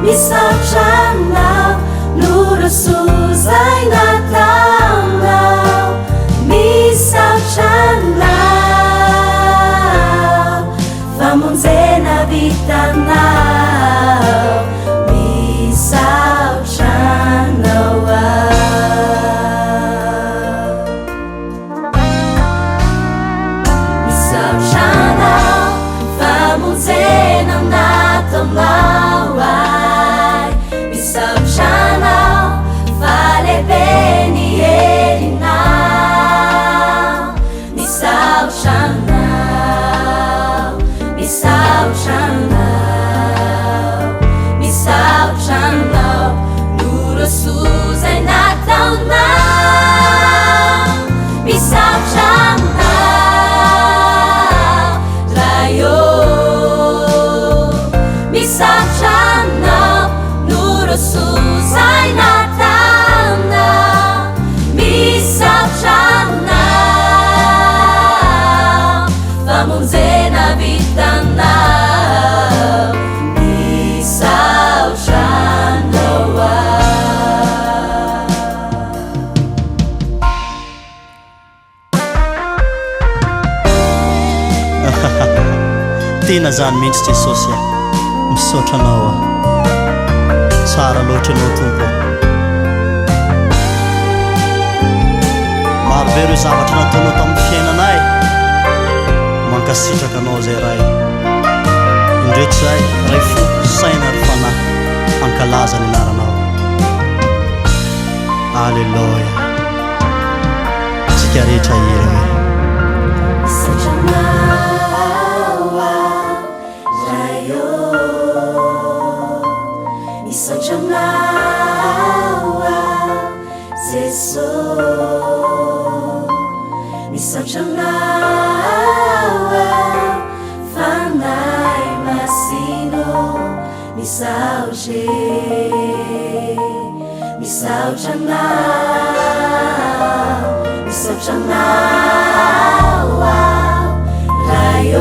Misaotra Anao noho soa izay nataonao. Misaotra Anao famonjena vitanao. Misaotra Anao aho. Misaotra Anao famonjena nataonao ahy. Misaotra Anao fa lehibe ny herinao. Misaotra Anao, misaotra Anao, misaotra Anao noho soa izay nataonao. Misaotra Anao, Ray ô. Misaotra Anao noho soa izay nataonao. Misaotra Anao famonjena vitanao. Misaotra Anao aho. Tena zany mihitsy Jesosy a! Misaotra Anao aho. Tsara loatra Ianao Tompo. Maro be ireo zavatra nataonao tamin'ny fiainanay. Mankasitraka Anao izay Ray. Indreto izahay, Ray fo, saina ary fanahy, hankalaza ny anaranao. Aleloia. Tsika rehetra hira hoe. Misaotra Anao aho, Ray ô. Misaotra Anao aho, Jeso. Misaotra Anao aho, Fanahy Masina ô. Misaotra e, misaotra Anao, misaotra Anao aho, Ray ô.